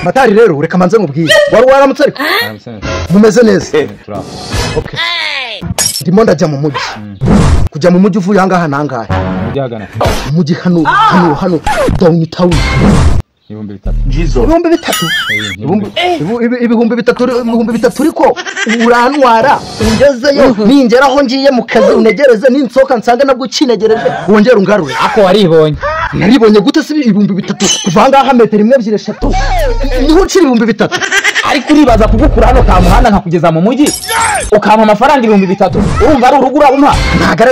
Matari rero reka manze nkubwire. Wari waramutse ariko? Mumeze neza. Okay. Ndimo ndajya mu mujyi. Kujya mu mujyi uvuye ahangaha nangahe? Mujyi Mujyi hano hano hano downtown. 3000. 3000? 3000 3000 ariko urantwara ungezeyo ningeraho ngiye mu kazi unegereze ninsoka nsanga nabwo ukinegereje wongera ungarure. Ako waribonye. Naribonye gute se 3000 kuva ahangaha metero 1 2 3 niho ucira 3000? Ariko uribaza kugukura hano ka muhanda nkakugeza mu mujyi ukampa amafaranga 3000 urumva ari urugo urabumpa?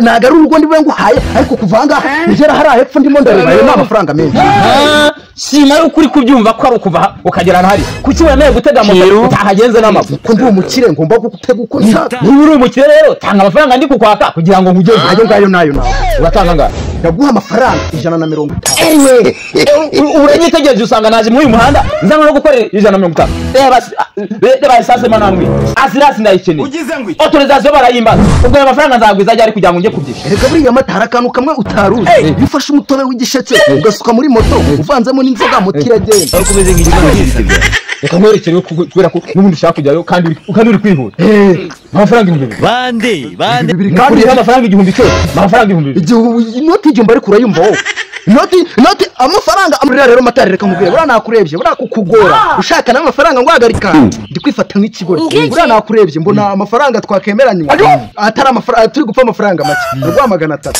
Ntago ari urugo ndiwe nguhaye ariko kuva ahangaha ngera hari hepfo ndimo ndareba ayo ni amafaranga menshi. Shima yuko uri kubyumva ko ari ukuva ukagera hari kuki wemeye gutega moto utahagenze n'amaguru? Ko ndi umukire ngomba gutega uko nshaka. Niba uri umukire rero tanga amafaranga ndi kukwaka kugira ngo nkugeze. Ayo ngayo nayo nawe uratanga ngahe? Ndaguha amafaranga 150. Ewe uranyitegereje usanga naje muri uyu muhanda nzanwa no gukorera 150. Reba esase manamwe asirasi ndayikeneye autorisation barayimbaza ubwo ayo mafaranga nzagwiza ajya ari kugira ngo njye kubyisha. Reka buriya matara akantu kamwe utaruzi iyo ufashe umutobe w'igisheke ugasuka muri moto uvanzemo n'inzoga moto iragenda. Reka nkwerekere kubera ko n'ubundi ushaka kujyayo kandi uri kwihuta. Amafaranga 2000 bande bande kandi amafaranga 1000 cyose amafaranga 2000 inoti 1000 ariko urayumva wowe. Inoti amafaranga amurira rero matari reka nkubwire buriya nakurebye buriya kukugora ushaka n'amafaranga ngwahagarika ndi kwifata nk'ikigori buriya nakurebye mbona amafaranga twakemeranywa atari amafaranga turi gupfa amafaranga make rwa 300.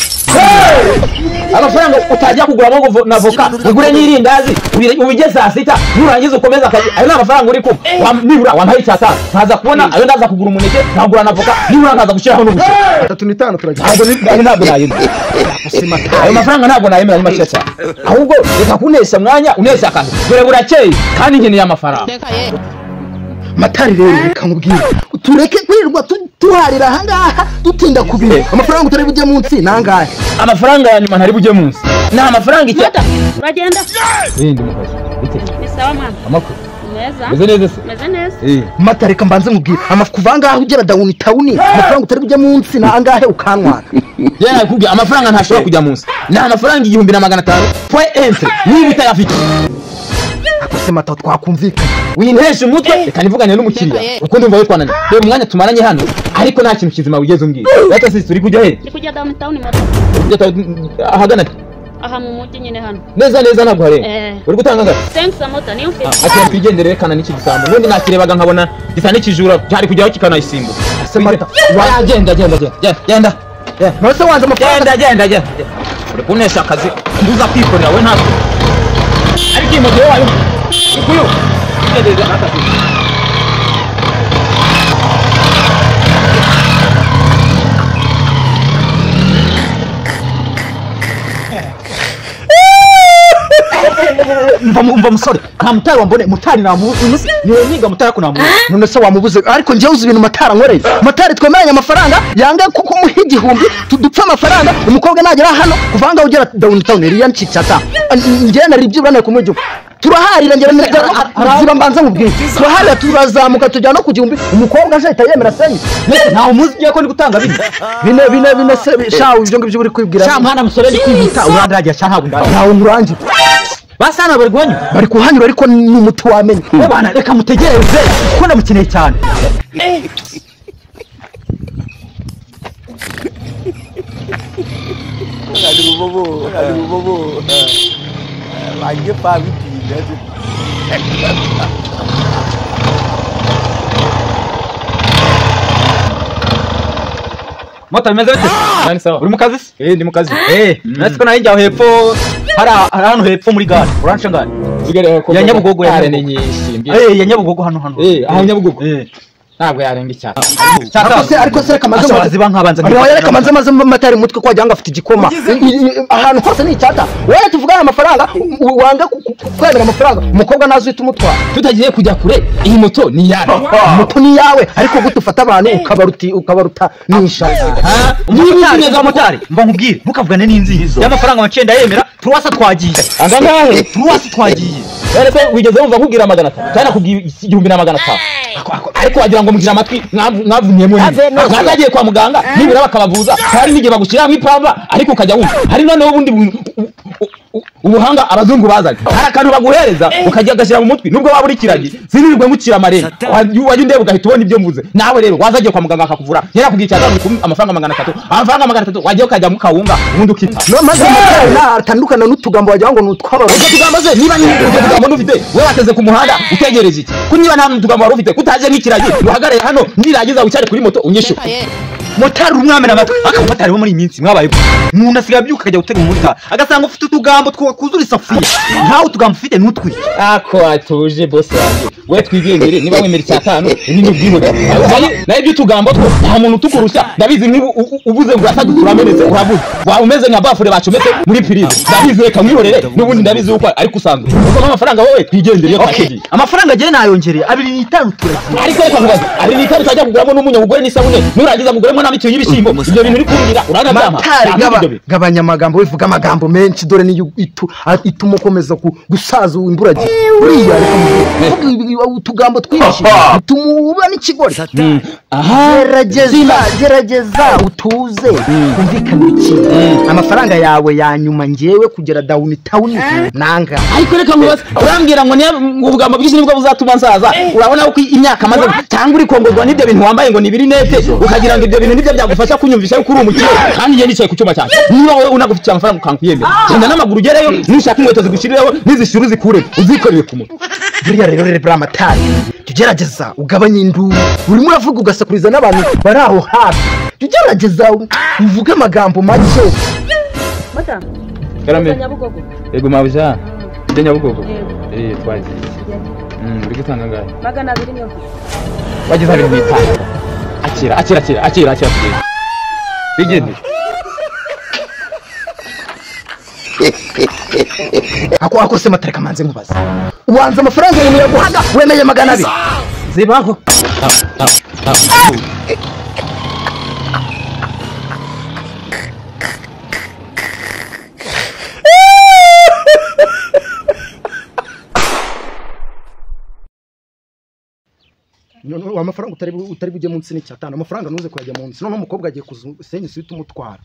Amafaranga utajya kuguramo na voka ugure n'irindazi ubigeze saa sita nurangiza ukomeza akazi ayo ni amafaranga uri kumva nibura wampaye 5 nkaza kubona ayo ndaza kugura umuneke nkagura na voka nibura nkaza gushyiraho n'ubushye 35 turagiye. Ntabwo nayemera ayo mafaranga ntabwo nayemera ni make cyane ahubwo reka kunesha mwanya unesha akazi dore burakeye kandi nkeneye amafaranga. Matari rero reka nkubwire tureke kwirirwa tuharira ahangaha dutinda ku bintu amafaranga utari bujye munsi nangahe? Amafaranga ya nyuma ntari bujye munsi ni amafaranga icyenda. Uragenda Bindi mukazi bite? Ni sawa mwana. Amakuru meza. Meze neza se? Meze neza. Matari reka mbanze nkubwire kuva ahangaha ugera downtown amafaranga utari bujye munsi nangahe ukantwara? Yeye nakubwiye amafaranga ntashobora kujya munsi ni amafaranga 1500 point entre niba utayafite. Akose mata twakumvikanye wintesha umutwe reka nivugane n'umukiriya uko ndumva witwananye reba umwanya tumaranye hano ariko nta kintu kizima wigeze umbwira. Data sisi turi kujya he? Ndi kujya downtown moto. Ahagana aha mu mujyi nyine hano neza neza ntabwo harenga. Uri gutanga ngahe? Thanks moto niyo mfite. Ati twigendere rekana n'iki gisambo ubundi nakirebaga nkabona gisa n'ikijura cyari kujyaho kikanayisimbuka. Ase mata genda genda genda genda nose wanze amafaranga genda genda genda uri kunesha akazi nduza kwikorera we ntabwo ariko iyi moto wayo ukuyu genda akazi. Mva musore nta mutari wambone mutari namubuze niwe niga mutari ko namubuze none se wamubuze ariko njye uzi ibintu matara nkoreye matari twemeranye amafaranga yanga kuko muha 1000 tudupfa amafaranga umukobwa nagera hano kuvanga ugera downtown iriya ncicata njye nari byibura ku mujyi turaharira ngera ziba mbanza nkubwire turaharira turazamuka tujya no ku 1000 umukobwa aje ahita yemera senyi ntawe umuzi ugiye ko ndi gutanga bine bine bine bine se shawe ibyo ngibyo uri kwibwira sha mwana musore ndi kwihuta urandagira sha ntabwo ntawe ngurangira basana bari guhanyura bari kuhanyura ariko ni umuti wamenye bana reka mutegereze kuko ndamukeneye cyane. Moto bimeze bite? Nani sawa. Uri mu kazi se? Ndi mu kazi. Nasi ko nari njya hepfo hari hano hepfo muri gare. Uransha ngare? Ya Nyabugogo ya ni nyinshi. Ya Nyabugogo hano hano. Aho Nyabugogo. Ntabwo yarenga icyaka. Ariko se reka maze ziba nkabanza. Reka maze maze matari mutwe kwa janga afite igikoma. Ahantu hose ni icyata. Wowe tuvugana amafaranga wanga kwemera amafaranga umukobwa nazo uhita umutwara. Tutagiye kujya kure iyi moto ni yawe. Moto ni yawe ariko gute ufata abantu ukabaruta nisha. Niba neza motari mba nkubwire ntukavugane n'inzizi. Y'amafaranga waciye ndayemera turuwasa twagiye. Angangahe? Turuwasa twagiye. Rero se wigeze wumva nkubwira 500 cyane nakubwiye 1500. Ariko wagira ngo mugira amatwi mwavuniyemo nyine. Mwazagiye kwa muganga nibura bakabavuza hari n'igihe bagushyira mu ipamba ariko ukajya wumva hari noneho ubundi Ubuhanga abazungu bazanye hari akantu baguhereza ukajya agashyira mu mutwe nubwo waba uri kiragi sinirirwe ngucira amarenga wajya undeba ugahita ubona ibyo mvuze. Nawe rero wazagiye kwa muganga akakuvura yarakubwiye cyane amafaranga 300 amafaranga 300 wagiye ukajya mu kawunga ubundi ukita. No maze motari natandukana n'utugambo wagira ngo nutwabaro. Utwo tugambo se niba utwo tugambo ndufite we wateze ku muhanda utegereje iki? Ko niba nta tugambo wari ufite kutaje nk'ikiragi uhagarare hano nirangiza wicare kuri moto unyishyure. Motari umwamena amatwi akamotari bo muri iminsi mwabaye umuntu asigaye abyuka akajya gutega umumotari agasanga ufite utugambo twakuzura isafuriya ntawe utugambo ufite n'utwi. Ako atuje boss wanjye we twigendere niba wemera icyatanu ni n'ubwihore nayo ibyo utugambo two nta muntu utukurusha ndabizi niba ubuze ngo urasadutse uramenetse urabuze waba umeze nka bafure bacometse muri pirize ndabizi reka mwihorere n'ubundi ndabizi uko ariko usanzwe ubwo amafaranga wowe twigendere. Okay amafaranga agiye nayongereye 2.5 turagiye ariko reka nkubaze 2.5 utajya kuguramo n'umunyu ugure n'isabune nurangiza muguremo n'amicyo y'ibishyimbo ibyo bintu uri kumbwira uranabyama. Gabanya amagambo wivuga amagambo menshi dore niyo ituma ukomeza gusaza imburagihe buriya reka utugambo twinshi bituma uba n'ikigori. Gerageza utuze kumvikana ikintu amafaranga yawe ya nyuma ngewe kugera downtown nanga. Ariko reka nkubaze urambwira ngo ubugambo bwinshi nibwo buzatuma nsaza urabona ko imyaka maze cyangwa uri kongozwa n'ibyo bintu wambaye ngo ni birinete ukagira ngo ibyo bintu nibyo byagufasha kunyumvisha yuko uri umukire kandi njye nicaye ku cyuma cyanjye niba wowe unagufitiye amafaranga ukankuyemera genda n'amaguru ugereyo nushaka inkweto zigushirireho nizishira uzikure uzikorere ku mutwe. Buriya rero rero amatari tugerageza ugabanye induru urimo uravuga ugasakuriza n'abantu bari aho hafi tugerageza uvuge amagambo make. Mata Karame yego mabuja njye Nyabugogo twagiye uri gutanga ngahe? 200 niyo wagize 2.5. Akira akira akira akira akira bigende. Ako se matareka manze nkubaza ubanza amafaranga yawe yaguhaga wemeye 200 zibaho. None amafaranga utari bujye munsi n'icyatanu amafaranga nuze kuyajya munsi none umukobwa agiye kuzusenya isi umutwara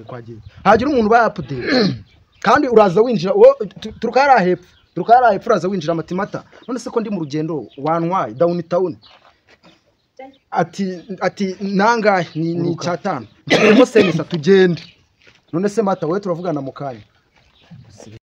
kwagiye hagira umuntu ba update kandi uraza winjira turuka hariya hepfo turuka hariya hepfo uraza winjira amatimata none se ko ndi mu rugendo wantwaye downtown ati nangahe ni icyatanu turimo senisa tugende none se mata wowe turavugana mu kanya.